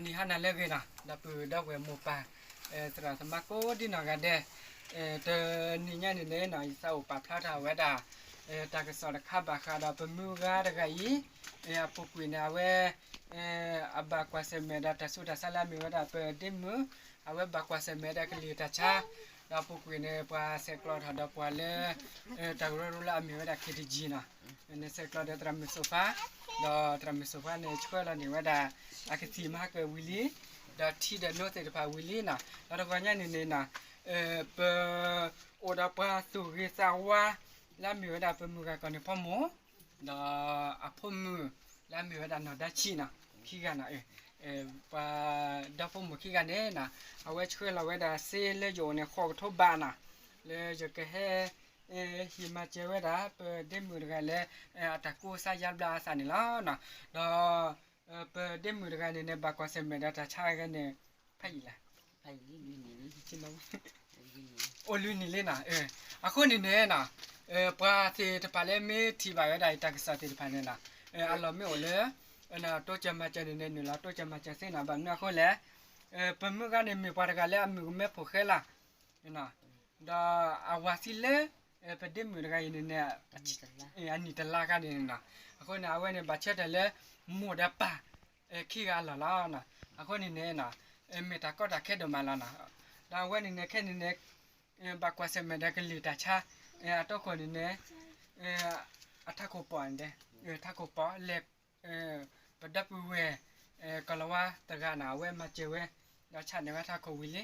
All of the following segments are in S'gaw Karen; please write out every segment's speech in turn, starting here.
နံၤဟါနၤလၢအဂ့ၤနီၤ ဒီပုၢ်ဒီဝဲၢ်မိၢ်ပၢ် သရၣ်သမါကိးဒံနီၢ်ဂၤဒဲး, တနံၤညါန့ၣ်န့ၣ်နီၤ ယသးအိၣ်ပာ်ဖျါထီၣ်ဝဲဒၣ် တၢ်ကစီၣ်တခါဘၣ်ဃးဒီးပမုၢ်ဂၤတဂၤအံၤ အပူၤကွံာ်န့ၣ် အဝဲ အဘၣ်ကွၢ်ဆၢၣ်မဲာ်ဒီးတၢ်ဆူးတၢ်ဆါလၢအမ့ၢ်ဝဲဒၣ်ပဒ့မုၣ်, အဝဲဘၣ်ကွၢ်ဆၢၣ်မဲာ်ဒီးကလံၤတၢ်ဆါ, ဒီးအပူၤကွံာ်န့ၣ် ပှၤဆဲးကျိးထီၣ်ဒီးပှၤလၢ တၢ်ကရၢကရိလၢအမ့ၢ်ဝဲဒၣ် ခ့တကံနီၤ, န့ၣ်ဆဲးကျိးဒီးသရၣ်မုၣ်စိၤဖါ, ဒီးသရၣ်မုၣ်စိၤဖါန့ၣ် ဆှၢလီၤန့ၢ်ဝဲဒၣ် အကသံၣ်မၤဟါကၢၣ်ဝံၤလံ, ဒီးထံဒီးနိသ့ၣ်တဖၣ်ဝံၤလံနီၤ, ဒီးတဂီၤညါန့ၣ်န့ၣ်နီၤ ပ အိၣ်ဒီးပှၤသူၣ်ဂ့ၤသးဝါ လၢအမ့ၢ်ဝဲဒၣ်ပမုၢ်ဂၤကီၢ်န့ၣ်ဖီမိၢ် ဒီးအဖိမုၣ် လၢအမ့ၢ်ဝဲဒၣ်နီၢ်ဒါဆံးနီၤ ခံဂၤနီၤ, ပှၤဒီဖိမိၢ်ခံဂၤန့ၣ်နီၤ အဝဲဆှၢလီၤဝဲဒၣ်စ့လၢယအိၣ်န့ၣ်ဃိးကထိဘးနီၤ, လၢယကဟဲ ဟ့ၣ်မၤစၢၤဝဲဒၣ် ပဒ့မုၣ်တဂၤလၢ အတၢ်ကူစါယါဘျါအသးန့ၣ်လီၤ. ဒီး ပဒ့မုၣ်တဂၤန့ၣ်န့ၣ် ဘၣ်ကွၢ်ဆၢၣ်မဲာ်ဒီးတၢ်ဆါဂၤန့ၣ် ဖးယံာ်လဲၣ် အိၣ်လွံၢ်နံၣ်လံနီၤ, အဃိန့ၣ်န့ၣ်နီၤ ပှၤသ့ၣ်တဖၣ်လၢမ့ၢ်ထံၣ်ဘၣ်ဝဲဒၣ်အံၤတၢ်ကစီၣ်သ့ၣ်တဖၣ်န့ၣ်နီၤ အလီၢ်မ့ၢ်အိၣ်လၢ တိစၢၤမၤစၢၤန့ၣ်န့ၣ် နုာ်လီၤတိစၢၤမၤစၢၤသ့နီၤ, ဘၣ်မနုၤအဃိလဲၣ် ပမုၢ်ဂၤန့ၣ်မ့ၢ်ပှၤတဂၤလၢအမုၣ်ကမဲဖိၣ်ဃဲလီၤ ဒီးအဝၤသံလၢ ပဒ့မုၣ်တဂၤအံၤန့ၣ်န့ၣ် အနံၣ်တလါခါန့ၣ်နီၤ, အဃိန့ၣ် အဝဲန့ၣ်ဘၣ်ဆၢထၢၣ်လၢ မိၢ်ဒီးပၢ် ခံဂၤအလီၢ်လီၤ. အဃိန့ၣ်န့ၣ် မ့ၢ်တၢ်ကီတၢ်ခဲဒိၣ်မးလီၤနီၤ, ဒီးအဝဲန့ၣ်န့ၣ် ခဲန့ၣ်န့ၣ် ဘၣ်ကွၢ်ဆၢၣ်မဲာ်ဒီးကလံၤတၢ်ဆါ အတီခိၣ်န့ၣ်န့ၣ် အထးခိၣ်ပီၣ်န့ၣ် ထးခိၣ်ပီၣ်လဲၣ် ပဒီပုၢ်ဝဲၢ် ကီၤလၤဝါတဂၤန့ၣ် အဝဲမၤစၢၤဝဲ ဒီးဆါန့ၢ်ဝဲထးခိၣ်ဝံၤလံ,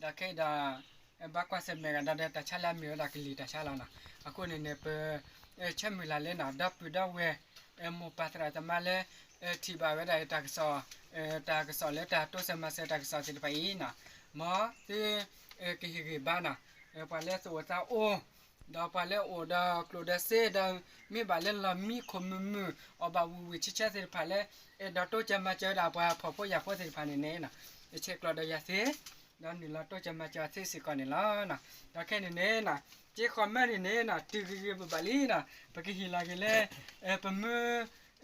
ဒီးခဲအံၤဒီး ဘၣ်ကွၢ်ဆၢၣ်မဲာ်ကဒီးဒီးတၢ်ဆါလၢအမ့ၢ်ဝဲဒၣ်ကလံၤတၢ်ဆါလီၤနီၤ, အဃိန့ၣ်န့ၣ် ပ ဆၢမုၢ်လၢ်လၢနီၤ ဒီပုၢ်ဒီဝဲၢ် မိၢ်ပၢ်သရၣ်သမါလၢ ထံၣ်ဘၣ်ဝဲဒၣ်တၢ်ကစီၣ် တၢ်ကစီၣ်လၢတၢ်တိစၢၤမၤစၢၤတၢ်ကစီၣ်သ့ၣ်တဖၣ်အံၤနီၤ, မ်သု ကဟ့ၣ်ဂံၢ်ဘါနီၤ, ပှၤလၢသူၣ်အိၣ်သးအိၣ် ဒီးပှၤလၢအိၣ်ဒီးကျိၣ်ဒီးစ့ဒီး မ့ၢ်ဘၣ်လၢလီၢ်မံခိၣ်မုာ်မုာ် အီၣ်ဘၣ်ဝံၣ်ဝံၣ်ဆၢဆၢသ့ၣ်တဖၣ်လၢ အဲၣ်ဒိးတိစၢၤမၤစၢၤဝဲဒၣ်ပှၤဖှီၣ်ဖိယာ်ဖိသ့ၣ်တဖၣ်န့ၣ်န့ၣ် ဆဲးကျိးဒီးယၤသ့, ဒီးနုာ်လီၤတိစၢၤမၤစၢၤသ့စ့ၢ်ကီးန့ၣ်လီၤ. ဒီးခဲန့ၣ်န့ၣ် က့ဃီၤမၢန့ၣ်န့ၣ် တုၤဂ့ၤဂ့ၤဘၣ်ဘၣ်လံနီၤ ပကဟ့ၣ်လီၤက့ၤလၢ ပမုၢ်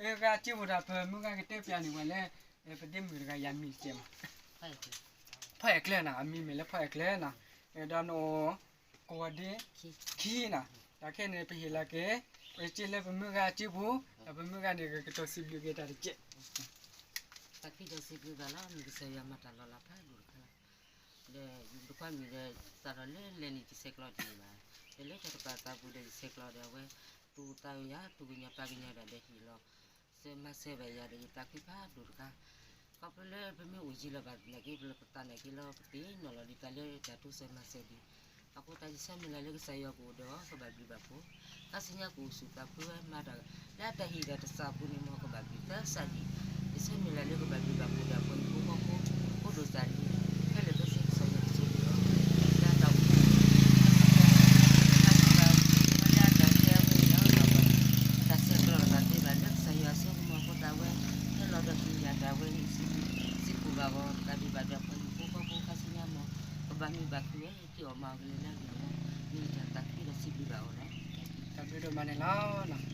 ဂၤစုပူၤဒီး ပမုၢ်ဂၤကတဲပျးန့ၢ်ဝဲလၢ ပဒ့မုၣ်တဂၤအံၤအမံၤစဲးမး ဖီအဲၣ်ကျၢၤနီၤ, အမံၤမ့ၢ်လၢဖီအဲၣ်ကျၢၤနီၤ, ဒီးနအိၣ် ကိးဂၤဒဲး ခံနီၤ, ဒီးခဲန့ၣ် ပဟ့ၣ်လီၤက့ၤ က့လၢပမုၢ်ဂၤစုပူၤ ဒီးပမုၢ်ဂၤန့ၣ် ကတိၤစံးဘျုးက့ၤတၢ်တက့ၢ်. တၢ်ခံဒီးစံးဘျုးဘၣ်လီၤ မ့ၢ်ကစၢ်ယွၤမၤတၢ်လီၤလးဖးဒိၣ်တခါလီၤ. ဒီးဒုးခွါမံၤဒီး စးထီၣ်လၢလဲၤနံၣ်ယဆဲးကျိးဒံးဘၣ်, ဒီးလၢတၢ်တပာ်သးပူၤဒီးယဆဲးကျိးဒီးအဝဲ သူၣ်သးယၤ သူၣ်ကညီၤပှၤကညီၤဒၣ်ဒီးဟ့ၣ်လီၤ စၢၤမၤစၢၤဘၣ်ယၤဒီးယသးခုဖးဒိၣ်တခါ, ခီဖျိလၢပမ့ၢ်အိၣ်ယံၤလီၤဘၣ်သနာ်က့ ပလီၢ်ပသးနာ်က့လီၤ ပသ့ၣ်နီၣ်လီၤဒ်သိးလၢတၢ်တိစၢၤမၤစၢၤဒံး, အဃိသတးယဆၢမုၢ်လၢ်လၢကစၢ်ယွၤကအိၣ်ဒီးကဘၣ်ဘျုးဘၣ်ဖှိၣ်, ခါဆူညါကအိၣ်ဆူၣ်သးဖှံဝဲမၤတၢ် လၢအတၢ်ဟ့ၣ်ဒီးတၢ်သးပူၤန့ၣ် မ်ကဘၣ်ဘျုးသၢစးဒံး, ယဆၢမုၢ်လၢ်လၢကဘၣ်ဘျုးဘၣ်ဖှိၣ်ဒီးပှၤဟံၣ်ဖိဃီဖိ အိၣ်ဒိၣ်စးဒံး, ခဲလၢာ်ခဲဆ့ကစၢ်ယွၤကဆိၣ်ဂ့ၤအီၤ, လၢအတၢ်အိၣ်ဖှိၣ် လၢအတၢ်တဲအဝဲန့ၣ်လီၤ, တၢ်ဆဲးကျိးတဘၣ်သ့ဘၣ်လၢကစၢ်ယွၤအစိကမီၤအဃိသတးဝဲ, ဟဲလီၤဒီးက့ၤယၤတၢ်ဝဲန့ၣ် စံးဘျုးဘၣ်အီၤ တကးဒံးဘၣ်ဒီးပှၤဟံၣ်ဖိဃီဖိခါဆူညါမး ကဘၣ်မုာ်ဘၣ်ခုၣ်ဝဲ က့ၤအီၣ်မၤအီၤကလဲၤလၢအဂ့ၤလီၤ, မ့ၢ်ယတၢ်သးခုဒီးစံးဘျုးဘၣ်အီၤလီၤ. တၢ်ဘျုးဒိၣ်မးန့ၣ်လီၤ.